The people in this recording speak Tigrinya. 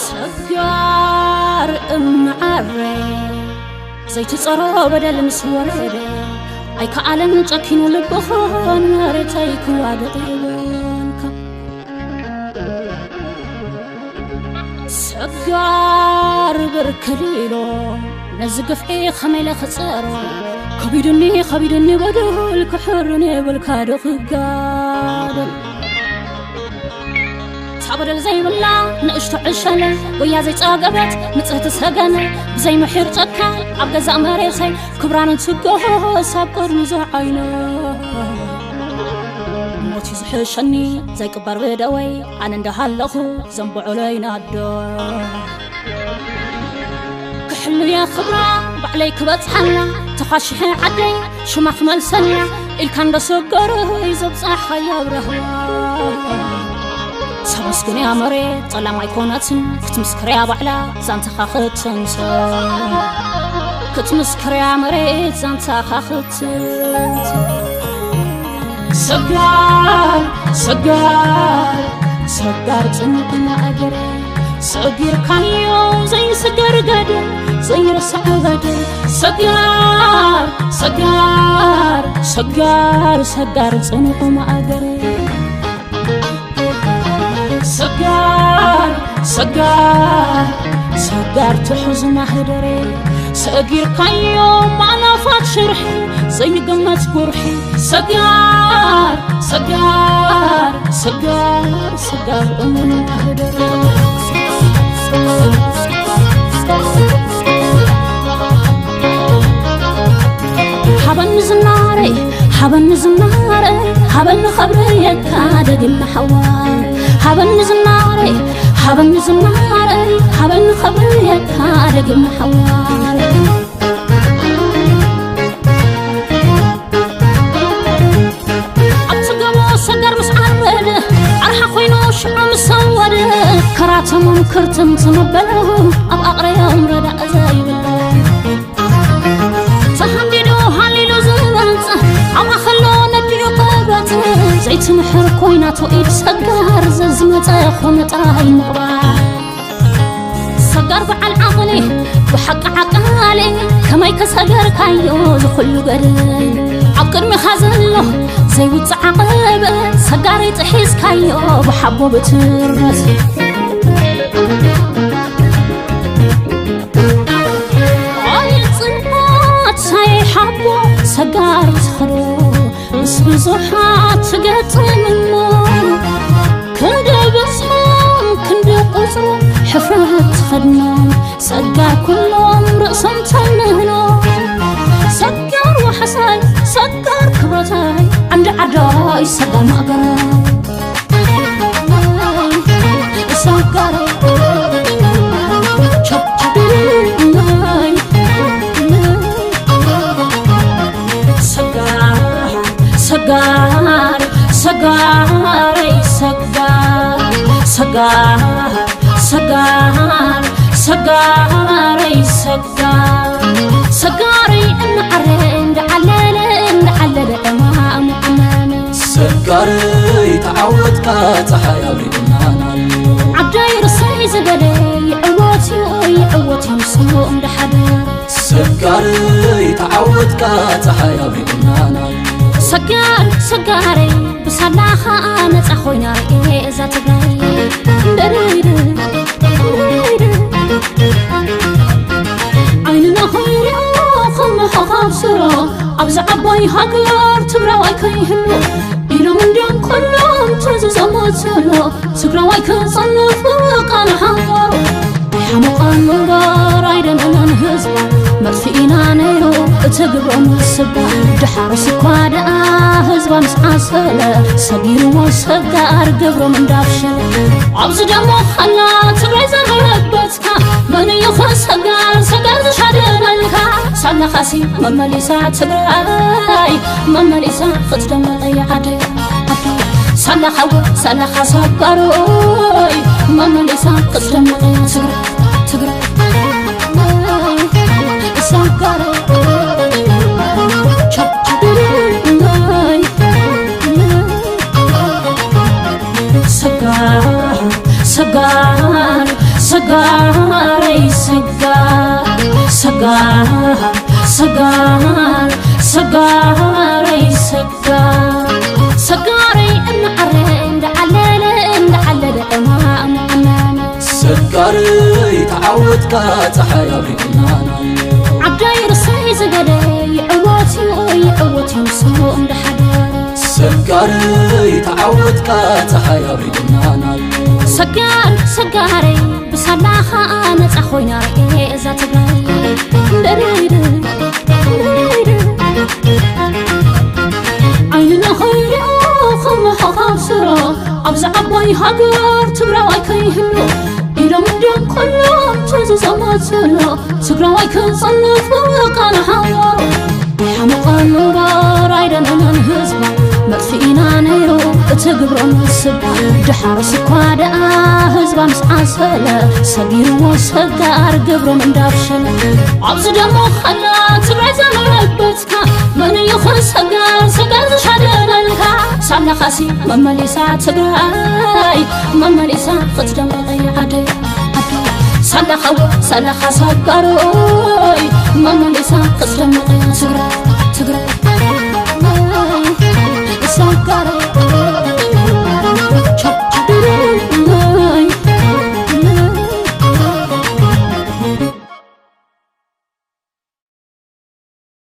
ሰጋር እምዓረ ዘይትጸሮ በደል ምስ ወረደ ኣይከኣለን ጨኪኑ ልብኻ ንመሬተይ ክዋደቕ ይብልካ። ሰጋር ብርክት ኢሎ ነዚ ግፍዒ ኸመይ ኢለ ክጸሮ? ከቢዱኒ ከቢዱኒ በደል ክሕርን የብልካ ዶ ክጋደል? እታ በደል ዘይብላ ንእሽቶ ዕሸለ ጎያ ዘይጸገበት ንጽህቲ ሰገነ ብዘይ ምሒር ጨካን ኣብ ገዛእ መሬተይ ክብራን ትገሆስ ኣብ ቅድሚ ዝዓይነ ሞት እዩ ዝሕሸኒ ዘይቅበር ብደወይ ኣነ እንዳሃለኹ ዘንብዑለይ ናዶ ክሕሉየ ክብራ ባዕለይ ክበጽሓላ ተዃሽሐ ዓደይ ሽማ ክመልሰላ ኢልካ እንዳሰገረይ ዘብጻሕኻያ ብረህዋ ተመስግንያ መሬት ጸላም ኣይኮነትን ክትምስክርያ ባዕላ ዛንታኻ ክትንተ ክትምስክርያ መሬት ዛንታኻ ክትንተ ሰጋር ሰጋር ሰጋር ጽኑዕ ማእገር ሰጊርካዮ ዘይስገር ገድል ዘይርሳዕ በደል ሰጋር ሰጋር ሰጋር ሰጋር ጽኑዕ ማእገር ሰጋር ሰጋር ሰጋር ትሑዝ ማህደረ ሰጊርካዮ ማእላፋት ሽርሒ ዘይግመት ጉርሒ ሰጋር ሰጋር ሰጋር ሰጋር እሙን ማህደረ ሓበን ዝናረይ ሓበን ዝናረይ ሓበን ኸብረየካ ደግም ሓዋር ሓበን ዝናረይ ሓበን ዝናረይ ሓበን ኸብረየካ ደግም ሓዋር ኣብቲ ገሞ ሰገር ምስ ዓረደ ኣርሓ ኮይኑ ሽዑ ምስ ሰወደ ከራተሙን ክርትምትም ኣበለው ኣብ ኣቕረዮም ረዳእ ዘይብሎም ተሃንዲዱ ሃሊሉ ዝበልጽ ኣብ ማኸሎ ነዲኡ ቀበጽ ዘይትምሕር ኮይናቶ ኢድ ሰጋር ዘዝመጸ ኾነ ጥራይ ምቕባል ሰጋር በዓል ዓቕሊ ብሓቂ ዓቃሊ ከመይ ከሰገርካዮ ዝኹሉ ገድል ኣብ ቅድሚኻ ዘሎ ዘይውፅእ ዓቐበት ሰጋር ጥሒስካዮ ብሓቦ ብትረት ኣይ ፅንዓት ሳይ ሓቦ ሰጋር ትኸዶ ምስ ብዙሓት ትገጥም እሞ ክንዲ ብዝሖም ክንዲ ቁፅሮም ሕፍረት ትኸድኖም ሰጋር ኩሎም ርእሶም ተምህኖ ሰጋር ዋሕሳይ ሰጋር ክብረታይ ዓንዲ ዓዳይ ሰጋር ማእገራይ ሰጋር ቸብቸብ ሰጋር ሰጋር ሰጋረይ ሰጋር ሰጋር ሰጋር ሰጋረይ ሰጋር ሰጋረይ እናዓረ እንዳዓለለ እንዳዓለለ እማሙ ዓመመ ሰጋረይ ተዓወትካ ፀሓይ ኣብሪቑናና ኣሎ ዓደይ ርሰይ ዝበለ ይዕወት እዩ ይዕወት እዩ ንሱ እንዳሓደ ሰጋረይ ተዓወትካ ፀሓይ ኣብሪቑናና ኣሎ ሰጋር ሰጋረይ ብሳላኻ ነፃ ኮይና ርኤ እዛ ትግራይ ደረይደ ዓይንና ኸይሪኦ ከመሓኻብ ስሮ ኣብዚ ዓባይ ሃገር ትግራዋይ ከይህሉ ኢሎም እንዲዮም ኩሎም ተዝዘመትሎ ትግራዋይ ክፀንፍ ቃል ሓንባሩ ሓሞቓን ምንባር ኣይደለለን ህዝባ መጥፍኢና ነይሩ እቲ ግብሮም ስባ። ድሓርስ እኳ ደኣ ህዝባ ምስ ዓሰለ፣ ሰጊርዎ ሰጋር ግብሮም እንዳፍሸለ። ኣብዚ ደሞ ኸላ ትግራይ ዘረበትካ፣ መን እዩ ኸ ሰጋር፣ ሰጋር ዝሻደለልካ? ሳላኻሲ መመሊሳ ትግራይ፣ መመሊሳ ክትደምቕ እያ ዓደይ፣ ዓደይ። ሳላኻ ወ-፣ ሳላኻ ሰጋሮይ፣ መመሊሳ ክትደምቕ እያ ትግራይ፣ ትግራይ። ሰጋር፣ ሰጋር፣ ሰጋር፣ ሰጋረይ ሰጋር፣ ሰጋር፣ ሰጋር፣ ሰጋረይ ሰጋር፣ ሰጋረይ እናዓረ እንዳዓለለ እንዳዓለለ ዕማም ዓመመ። ሰጋረይ ተዓወትካ፣ ጸሓይ ኣብሪቑና። ዓደይ ርስይ ዝገደ ይዕወት እዩ፣ ይዕወት እዩ ንሱ እንዳሓደረ። ሰጋረይ ተዓወትካ፣ ጸሓይ ኣብሪቑና። ሰጋር ሰጋረይ ብሳላኻ ነጻ ኮይና ርኤ እዛ ትግራይ። ደረይደ፣ ደረይደ። ዓይንና ኸይሪኦ ከም መሓኻብ ስሮ፣ ኣብዚ ዓባይ ሃገር ትግራዋይ ከይህሉ ኢሎም እንድዮም ኩሎም ትእዝዞም ኣጽሎ። ትግራዋይ ክጸንት ብቃና ሓዋሩ። ሓመቓ ምንባር ኣይደለናን ህዝባ፣ መጥፍኢና ነይሩ እቲ ግብሮም ስባ። ድሓርስ እኳ ደኣ ህዝባ ምስ ዓሰለ፣ ሰጊርዎ ሰጋር ግብሮም እንዳፍሸለ። ኣብዚ ደሞ ኸላ ትግራይ ዘመረበትካ፣ መን እዩ ኸ ሰጋር፣ ሰጋር ዝሻደለልካ? ሳላኻሲ መመሊሳ ትግራይ፣ መመሊሳ ክትደምቕ እያ ዓደይ፣ ዓደይ። ሳላኻ ወ-፣ ሳላኻ ሰጋሮይ፣ መመሊሳ ክትደምቕ እያ ትግራይ።